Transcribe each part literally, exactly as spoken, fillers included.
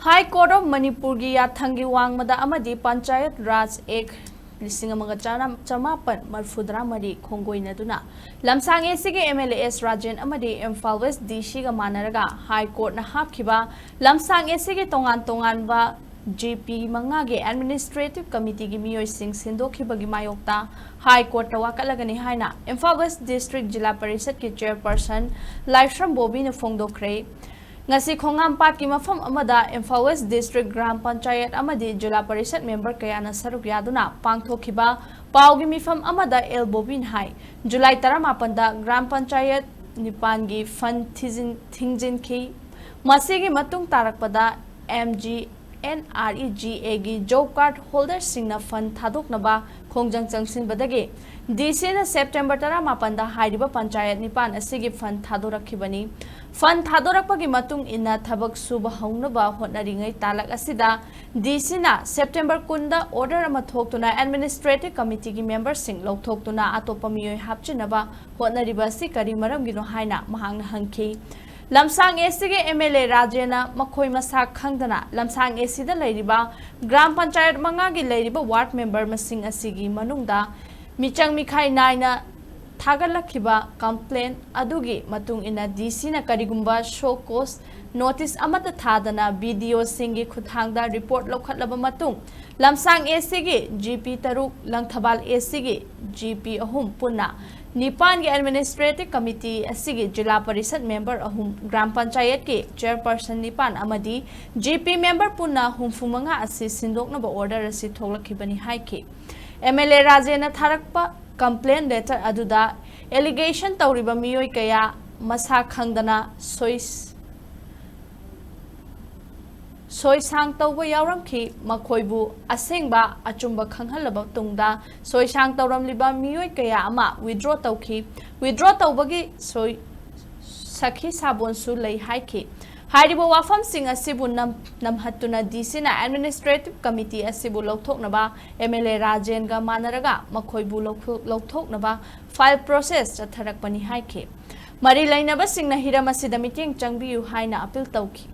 High Court of ꯃꯅꯤꯄꯨꯔꯒꯤ ꯌꯥꯊꯪꯒꯤ ꯋꯥꯡꯃꯗ ꯑꯃꯗꯤ ꯄꯟꯆꯥꯌꯠ ꯔꯥꯖ ꯑꯦꯛ ꯂꯤꯁꯤꯡ ꯑꯃꯒ ꯆꯃꯥꯄꯟ ꯃꯔꯤꯐꯨꯇꯔꯥ ꯃꯔꯤ ꯈꯣꯡꯒꯣꯏꯅꯗꯨꯅ ꯂꯝꯁꯥꯡ ꯑꯦꯁꯤꯒꯤ MLA ꯑꯦꯁ ꯔꯥꯖꯦꯟ ꯑꯃꯗꯤ ꯏꯝꯐꯥꯜ ꯋꯦꯁ DCꯒ ꯃꯥꯟꯅꯔꯒ High Courtꯅ ꯍꯥꯞꯈꯤꯕ ꯂꯝꯁꯥꯡ ꯑꯦꯁꯤꯒꯤ ꯇꯣꯉꯥꯟ ꯇꯣꯉꯥꯟꯕ GP ꯃꯉꯥꯒꯤ Administrative Committeeꯒꯤ ꯃꯤꯑꯣꯏꯁꯤꯡ ꯁꯤꯟꯗꯣꯛꯈꯤꯕꯒꯤ ꯃꯥꯌꯣꯛꯇ High Courtꯇ ꯋꯥꯀꯠꯂꯒꯅꯤ ꯍꯥꯏꯅ ꯏꯝꯐꯥꯜ ꯋꯦꯁ District ꯖꯤꯂꯥ ꯄꯔꯤꯁꯠꯀꯤ Chairperson ꯂꯥꯏꯁ꯭ꯔꯝ ꯕꯣꯕꯤꯅ ꯐꯣꯡꯗꯣꯛꯈ꯭ꯔꯦ꯫ ꯉꯁꯤ ꯈꯣꯡꯉꯥꯝꯄꯥꯠꯀꯤ ꯃꯐꯝ ꯑꯃꯗ ꯏꯝꯐꯥꯜ ꯋꯦꯁ District ꯒ꯭ꯔꯥꯝ ꯄꯟꯆꯥꯌꯠ ꯑꯃꯗꯤ ꯖꯤꯂꯥ ꯄꯔꯤꯁꯠ member ꯀꯌꯥꯅ ꯁꯔꯨꯛ ꯌꯥꯗꯨꯅ ꯄꯥꯡꯊꯣꯛꯈꯤꯕ ꯄꯥꯎꯒꯤ ꯃꯤꯐꯝ ꯑꯃꯗ ꯑꯦꯜ ꯕꯣꯕꯤꯅ ꯍꯥꯏ, ꯖꯨꯂꯥꯏ ꯇꯔꯥꯃꯥꯄꯟꯗ ꯒ꯭ꯔꯥꯝ ꯄꯟꯆꯥꯌꯠ ꯅꯤꯄꯥꯟꯒꯤ fund ꯊꯤꯖꯤꯟ-, ꯊꯤꯡꯖꯤꯟꯈꯤ꯫ ꯃꯁꯤꯒꯤ ꯃꯇꯨꯡ ꯇꯥꯔꯛꯄꯗ MGNREGAꯒꯤ job card holderꯁꯤꯡꯅ fund ꯊꯥꯗꯣꯛꯅꯕ ꯈꯣꯡꯖꯪ ꯆꯪꯁꯤꯟꯕꯗꯒꯤ DCꯅ September ꯇꯔꯥꯃꯥꯄꯟꯗ ꯍꯥꯏꯔꯤꯕ ꯄꯟꯆꯥꯌꯠ ꯅꯤꯄꯥꯟ ꯑꯁꯤꯒꯤ fund ꯊꯥꯗꯣꯔꯛꯈꯤꯕꯅꯤ꯫ Fund ꯊꯥꯗꯣꯔꯛꯄꯒꯤ ꯃꯇꯨꯡ ꯏꯟꯅ ꯊꯕꯛ ꯁꯨꯕ ꯍꯧꯅꯕ ꯍꯣꯠꯅꯔꯤꯉꯩ ꯇꯥꯂꯛ ꯑꯁꯤꯗ DCꯅ September ꯀꯨꯟꯗ order ꯑꯃ ꯊꯣꯛꯇꯨꯅ Administrative Committeeꯒꯤ memberꯁꯤꯡ ꯂꯧꯊꯣꯛꯇꯨꯅ ꯑꯇꯣꯞꯄ ꯃꯤꯑꯣꯏ ꯍꯥꯞꯆꯤꯟꯅꯕ ꯍꯣꯠꯅꯔꯤꯕ ꯑꯁꯤ ꯀꯔꯤ ꯃꯔꯝꯒꯤꯅꯣ ꯍꯥꯏꯅ ꯃꯍꯥꯛꯅ ꯍꯪꯈꯤ꯫ ꯂꯝꯁꯥꯡ ꯑꯦꯁꯤꯒꯤ MLA ꯔꯥꯖꯦꯟꯅ ꯃꯈꯣꯏ ꯃꯁꯥ ꯈꯪꯗꯅ ꯂꯝꯁꯥꯡ ꯑꯦꯁꯤꯗ ꯂꯩꯔꯤꯕ ꯒ꯭ꯔꯥꯝ ꯄꯟꯆꯥꯌꯠ ꯃꯉꯥꯒꯤ ꯂꯩꯔꯤꯕ ward member ꯃꯁꯤꯡ ꯑꯁꯤꯒꯤ ꯃꯅꯨꯡꯗ ꯃꯤꯆꯪ ꯃꯤꯈꯥꯏ ꯅꯥꯏꯅ ꯊꯥꯒꯠꯂꯛꯈꯤꯕ complaint ꯑꯗꯨꯒꯤ ꯃꯇꯨꯡ ꯏꯟꯅ DCꯅ ꯀꯔꯤꯒꯨꯝꯕ show cause notice ꯑꯃꯠꯇ ꯊꯥꯗꯅ BDOꯁꯤꯡꯒꯤ ꯈꯨꯠꯊꯥꯡꯗ report ꯂꯧꯈꯠꯂꯕ ꯃꯇꯨꯡ, ꯂꯝꯁꯥꯡ ꯑꯦꯁꯤꯒꯤ GP ꯇꯔꯨꯛ, ꯂꯪꯊꯕꯥꯜ ꯑꯦꯁꯤꯒꯤ GP ꯑꯍꯨꯝ, ꯄꯨꯟꯅ ꯅꯤꯄꯥꯟꯒꯤ Administrative Committee ꯑꯁꯤꯒꯤ ꯖꯤꯂꯥ ꯄꯔꯤꯁꯠ member ꯑꯍꯨꯝ, ꯒ꯭ꯔꯥꯝ ꯄꯟꯆꯥꯌꯠꯀꯤ chairperson ꯅꯤꯄꯥꯟ ꯑꯃꯗꯤ GP member ꯄꯨꯟꯅ ꯍꯨꯝꯐꯨ ꯃꯉꯥ ꯑꯁꯤ ꯁꯤꯟꯗꯣꯛꯅꯕ order ꯑꯁꯤ ꯊꯣꯛꯂꯛꯈꯤꯕꯅꯤ ꯍꯥꯏꯈꯤ꯫ MLA ꯔꯥꯖꯦꯟꯅ ꯊꯥꯔꯛꯄ complaint letter ꯑꯗꯨꯗ allegation ꯇꯧꯔꯤꯕ ꯃꯤꯑꯣꯏ ꯀꯌꯥ ꯃꯁꯥ ꯈꯪꯗꯅ ꯁꯣꯏ-, ꯁꯣꯏꯁꯥꯡ ꯇꯧꯕ ꯌꯥꯎꯔꯝꯈꯤ꯫ ꯃꯈꯣꯏꯕꯨ ꯑꯁꯦꯡꯕ ꯑꯆꯨꯝꯕ ꯈꯪꯍꯜꯂꯕ ꯇꯨꯡꯗ ꯁꯣꯏꯁꯥꯡ ꯇꯧꯔꯝꯂꯤꯕ ꯃꯤꯑꯣꯏ ꯀꯌꯥ ꯑꯃ withdraw ꯇꯧꯈꯤ꯫ Withdraw ꯇꯧꯕꯒꯤ ꯁꯣꯏ-, ꯁꯈꯤ ꯁꯥꯕꯣꯟꯁꯨ ꯂꯩ ꯍꯥꯏꯈꯤ꯫ ꯍꯥꯏꯔꯤꯕ ꯋꯥꯐꯝꯁꯤꯡ ꯑꯁꯤꯕꯨ ꯅꯝ-, ꯅꯝꯍꯠꯇꯨꯅ DCꯅ Administrative Committee ꯑꯁꯤꯕꯨ ꯂꯧꯊꯣꯛꯅꯕ MLA ꯔꯥꯖꯦꯟꯒ ꯃꯥꯟꯅꯔꯒ ꯃꯈꯣꯏꯕꯨ ꯂꯧꯊꯣꯛ-, ꯂꯧꯊꯣꯛꯅꯕ file process ꯆꯠꯊꯔꯛꯄꯅꯤ ꯍꯥꯏꯈꯤ꯫ ꯃꯔꯤ ꯂꯩꯅꯕꯁꯤꯡꯅ ꯍꯤꯔꯝ ꯑꯁꯤꯗ ꯃꯤꯠꯌꯦꯡ ꯆꯪꯕꯤꯌꯨ ꯍꯥꯏꯅ appeal ꯇꯧꯈꯤ꯫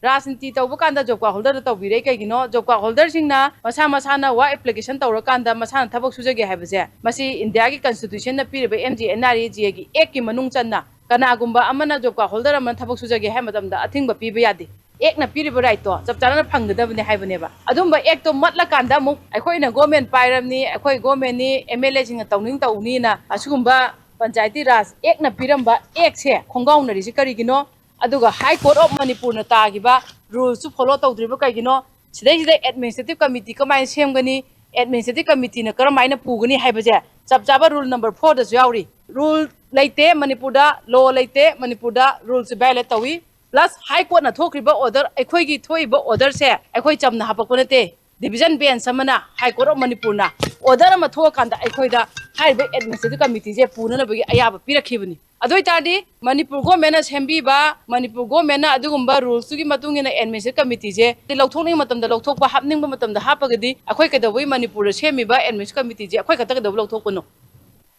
ꯔꯥꯖꯅꯤꯇꯤ ꯇꯧꯕ ꯀꯥꯟꯗ ꯖꯣꯕ ꯀꯥꯔꯗ ꯍꯣꯜꯗꯔꯗ ꯇꯧꯕꯤꯔꯛꯏ ꯀꯩꯒꯤꯅꯣ? ꯖꯣꯕ ꯀꯥꯔꯗ ꯍꯣꯜꯗꯔꯁꯤꯡꯅ ꯃꯁꯥ ꯃꯁꯥꯅ ꯋꯥꯔꯛ ꯑꯦꯄ꯭ꯂꯤꯀꯦꯁꯟ ꯇꯧꯔꯀꯥꯟꯗ ꯃꯁꯥꯅ ꯊꯕꯛ ꯁꯨꯖꯒꯦ ꯍꯥꯏꯕꯁꯦ, ꯃꯁꯤ ꯏꯟꯗꯤꯌꯥꯒꯤ ꯀꯟꯁꯇꯤꯇ꯭ꯌꯨꯁꯟꯅ ꯄꯤꯔꯤꯕ M G N R E G ꯑꯦꯒꯤ ꯑꯦꯛꯀꯤ ꯃꯅꯨꯡ ꯆꯟꯅ ꯀꯅꯥꯒꯨꯝꯕ ꯑꯃꯅ ꯖꯣꯕ ꯀꯥꯔꯗ ꯍꯣꯜꯗꯔ ꯑꯃꯅ ꯊꯕꯛ ꯁꯨꯖꯒꯦ ꯍꯥꯏꯕ ꯃꯇꯝꯗ ꯑꯊꯤꯡꯕ ꯄꯤꯕ ꯌꯥꯗꯦ꯫ ꯑꯦꯛꯅ ꯄꯤꯔꯤꯕ ꯔꯥꯏꯠꯇꯣ ꯆꯞ ꯆꯥꯅ ꯐꯪꯒꯗꯕꯅꯤ ꯍꯥꯏꯕꯅꯦꯕ꯫ ꯑꯗꯨꯝꯕ ꯑꯦꯛꯇꯣ ꯃꯠꯂꯀꯥꯟꯗ ꯑꯃꯨꯛ ꯑꯩꯈꯣꯏꯅ ꯒꯣꯔꯃꯦꯟ ꯄꯥꯏꯔꯝꯅꯤ, ꯑꯩꯈꯣꯏ ꯒꯣꯔꯃꯦꯟꯅꯤ, ꯑꯦꯝ ꯑꯦꯜ ꯑꯦꯁꯤꯡꯅ ꯇꯧꯅꯤꯡ ꯇꯧꯅꯤꯅ ꯑꯁꯤꯒꯨꯝꯕ ꯄꯟꯆꯥꯌꯇꯤ ꯔꯥꯖ ꯑꯦꯛꯅ ꯄꯤꯔꯝꯕ ꯑꯦꯛꯁꯦ ꯈꯣꯡꯒꯥꯎꯅꯔꯤꯁꯤ ꯀꯔꯤꯒꯤꯅꯣ? ꯑꯗꯨꯒ ꯍꯥꯏ ꯀꯣꯔꯠ ꯑꯣꯐ ꯃꯅꯤꯄꯨꯔꯅ ꯇꯥꯈꯤꯕ ꯔꯨꯜꯁꯁꯨ ꯐꯣꯂꯣ ꯇꯧꯗ꯭ꯔꯤꯕ ꯀꯩꯒꯤꯅꯣ? ꯁꯤꯗꯩꯁꯤꯗ ꯑꯦꯗꯃꯤꯅꯤꯁꯇ꯭ꯔꯦꯇꯤꯚ ꯀꯃꯤꯇꯤ ꯀꯃꯥꯏꯅ ꯁꯦꯝꯒꯅꯤ, ꯑꯦꯗꯃꯤꯅꯤꯁꯇ꯭ꯔꯦꯇꯤꯚ ꯀꯃꯤꯇꯤꯅ ꯀꯔꯝꯍꯥꯏꯅ ꯄꯨꯒꯅꯤ ꯍꯥꯏꯕꯁꯦ ꯆꯞ ꯆꯥꯕ ꯔꯨꯜ ꯅꯝꯕꯔ ꯐꯣꯔꯗꯁꯨ ꯌꯥꯎꯔꯤ꯫ ꯔꯨꯜ ꯂꯩꯇꯦ ꯃꯅꯤꯄꯨꯔꯗ, ꯂꯣ ꯂꯩꯇꯦ ꯃꯅꯤꯄꯨꯔꯗ, ꯔꯨꯜꯁꯦ ꯚꯥꯏꯑꯣꯂꯦꯠ ꯇꯧꯏ꯫ ꯄ꯭ꯂꯁ ꯍꯥꯏ ꯀꯣꯔꯠꯅ ꯊꯣꯛꯈ꯭ꯔꯤꯕ ꯑꯣꯔꯗꯔ, ꯑꯩꯈꯣꯏꯒꯤ ꯊꯣꯛꯏꯕ ꯑꯣꯔꯗꯔꯁꯦ ꯑꯩꯈꯣꯏ ꯆꯝꯅ ꯍꯥꯄꯛꯄ ꯅꯠꯇꯦ꯫ ꯗꯤꯚꯤꯖꯟ ꯕꯦꯟꯁ ꯑꯃꯅ ꯍꯥꯏ ꯀꯣꯔꯠ ꯑꯣꯐ ꯃꯅꯤꯄꯨꯔꯅ ꯑꯣꯔꯗꯔ ꯑꯃ ꯊꯣꯛꯑꯀꯥꯟꯗ ꯑꯩꯈꯣꯏꯗ ꯍꯥꯏꯔꯤꯕ ꯑꯦꯗꯃꯤꯅꯤꯁꯇ꯭ꯔꯦꯇꯤꯚ ꯀꯃꯤꯇꯤꯁꯦ ꯄꯨꯅꯅꯕꯒꯤ ꯑꯌꯥꯕ ꯄꯤꯔꯛꯈꯤꯕꯅꯤ꯫ ꯑꯗꯨ ꯑꯣꯏꯇꯥꯔꯗꯤ ꯃꯅꯤꯄꯨꯔ ꯒꯣꯔꯃꯦꯟꯅ ꯁꯦꯝꯕꯤꯕ, ꯃꯅꯤꯄꯨꯔ ꯒꯣꯔꯃꯦꯟꯅ ꯑꯗꯨꯒꯨꯝꯕ ꯔꯨꯜꯁꯇꯨꯒꯤ ꯃꯇꯨꯡ ꯏꯟꯅ ꯑꯦꯗꯃꯤꯅꯤꯁꯇ꯭ꯔꯦꯇꯤꯚ ꯀꯃꯤꯇꯤꯁꯦ ꯂꯧꯊꯣꯛꯅꯤꯡꯕ ꯃꯇꯝꯗ ꯂꯧꯊꯣꯛꯄ, ꯍꯥꯞꯅꯤꯡꯕ ꯃꯇꯝꯗ ꯍꯥꯞꯄꯒꯗꯤ ꯑꯩꯈꯣꯏ ꯀꯩꯗꯧꯕꯩ ꯃꯅꯤꯄꯨꯔꯗ ꯁꯦꯝꯃꯤꯕ ꯑꯦꯗꯃꯤꯅꯤꯁꯇ꯭ꯔꯦꯇꯤꯚ ꯀꯃꯤꯇꯤꯁꯦ ꯑꯩꯈꯣꯏ ꯈꯛꯇ ꯀꯩꯗꯧꯕ ꯂꯧꯊꯣꯛꯄꯅꯣ?